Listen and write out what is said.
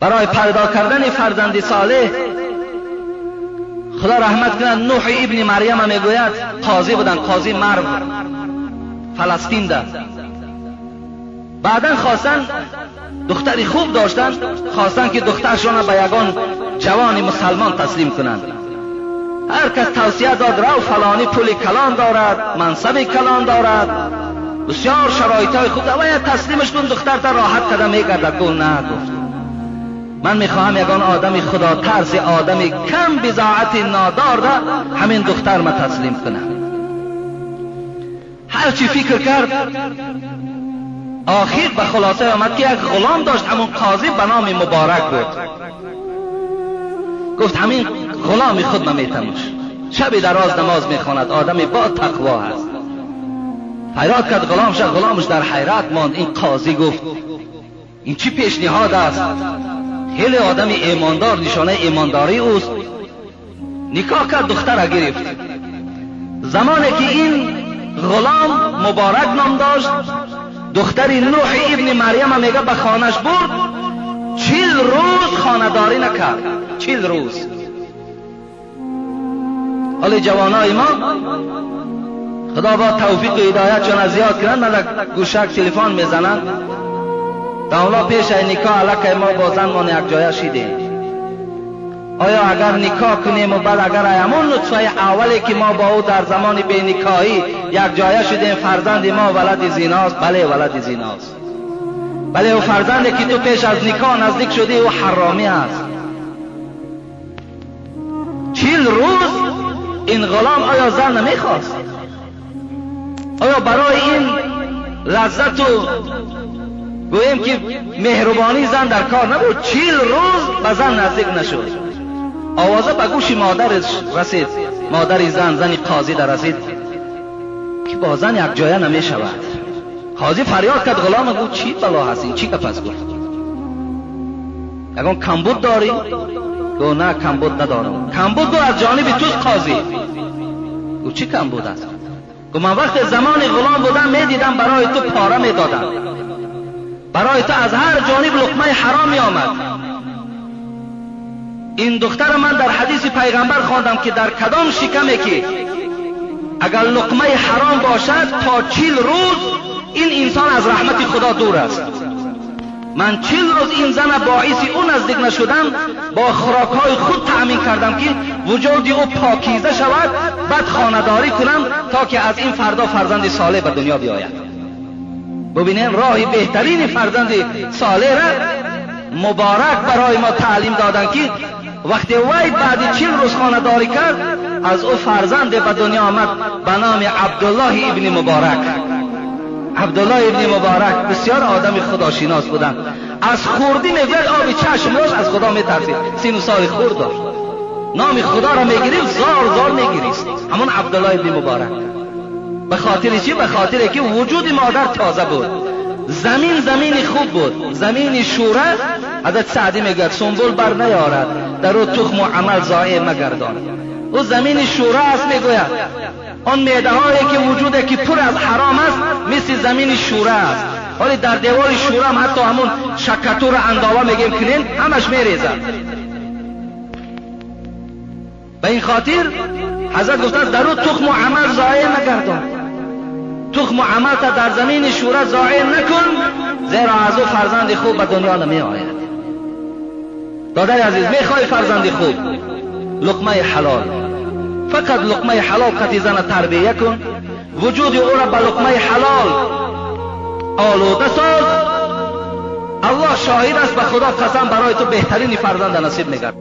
برای پیدا کردن فرزند صالح خدا رحمت کند نوح ابن مریم میگوید قاضی بودن، قاضی مرو فلسطین ده. بعدا خواستن دختری خوب داشتن، خواستن که دخترشان به یگان جوان مسلمان تسلیم کنند. هر کس توصیه داد رو فلانی پول کلان دارد، منصب کلان دارد، بسیار شرایط های خوب دارد، باید تسلیمش کن دختر تا راحت کده میگردد. گفت نه، گفت من میخواهم یگان آدم خدا ترس، آدم کم بضاعت نادار ده همین دختر ما تسلیم کنم. هرچی فکر کرد آخر به خلاصه آمد که یک غلام داشت، همون قاضی به نام مبارک بود. گفت همین غلام خود من میتمش، شب دراز نماز میخواند، آدم با تقوا هست. فریاد کرد غلامش، غلامش در حیرت ماند. این قاضی گفت این چی پیشنهاد است؟ خیلی آدم ایماندار، نشانه ایمانداری اوست. نکاح کرد، دختر را گرفت. زمانی که این غلام مبارک نام داشت، دختر نوح ابن مریم میگه به خانهش برد، 40 روز خانه‌داری نکرد، 40 روز. حالا جوانای ما خدا با توفیق و هدایت چون زیاد کنند، من گوشک تلفن میزنند داولا پیش نکاح علاقه ما با زنمان یک جایه شیدیم. آیا اگر نکاح کنیم و بعد اگر همون نطفه اولی که ما با او در زمان بی نکاحی یک جایه شدیم فرزند ما ولد زیناست؟ بله ولد زیناست. بله او فرزندی که تو پیش از نکاح نزدیک شدی او حرامی است. 40 روز این غلام آیا زن نمیخواست؟ آیا برای این لذت و گوییم که مهربانی زن در کار نبود؟ 40 روز به زن نزدیک نشد. آوازه به گوش مادرش رسید، مادر زن، زن قاضی در رسید که با زن یک جایه نمی شود. قاضی فریاد کرد غلام، گفت چی بلا هست این؟ چی گپ است؟ گفت یگان کمبود داری؟ گفت نه کمبود ندارم. کمبود گفت از جانب توست قاضی. گفت چی کمبود است؟ گفت من وقت زمان غلام بودم میدیدم برای تو پاره میدادم، برای تو از هر جانب لقمه حرام می آمد. این دختر من در حدیث پیغمبر خواندم که در کدام شکمه که اگر لقمه حرام باشد تا 40 روز این انسان از رحمت خدا دور است. من 40 روز این زن باعث او نزدیک نشدم، با خوراکهای خود تأمین کردم که وجود او پاکیزه شود، بعد خانه‌داری کنم تا که از این فردا فرزند صالح به دنیا بیاید. ببینین راه بهترین فرزند صالح را مبارک برای ما تعلیم دادن که وقتی وی بعد 40 روز خانه‌داری کرد از او فرزند به دنیا آمد به نام عبدالله ابن مبارک. عبدالله ابن مبارک بسیار آدم خداشناس بودن. از خوردی میگوید آب چشم داشت، از خدا میترسید، سین سال خورد داشت، نام خدا را میگیریم زار زار میگیریست. همون عبدالله ابن مبارک. به خاطر چی؟ به خاطر که وجود مادر تازه بود، زمین زمین خوب بود، زمین شوره. حضرت سعدی میگوید سنبل بر نیارد در او تخم و عمل ضایع مگردان. او زمین شوره است. میگوید آن معده هایی که وجوده که پر از حرام است مثل زمین شوره است. ولی در دیوار شوره هم حتی همون شکتور انداوه میگیم کنین همش میریزد. به این خاطر حضرت گفتند در او تخم و عمل ضایع مگردان، تخم و عمل تا در زمین شوره ضایع نکن، زیرا از او فرزند خوب به دنیا نمی آید. دادای عزیز میخوای فرزند خوب؟ لقمه حلال، فقط لقمه حلال قطی زن تربیه کن، وجود او را به لقمه حلال آلوده ساز. الله شاهد است، به خدا قسم برای تو بهترین فرزند نصیب میگرد.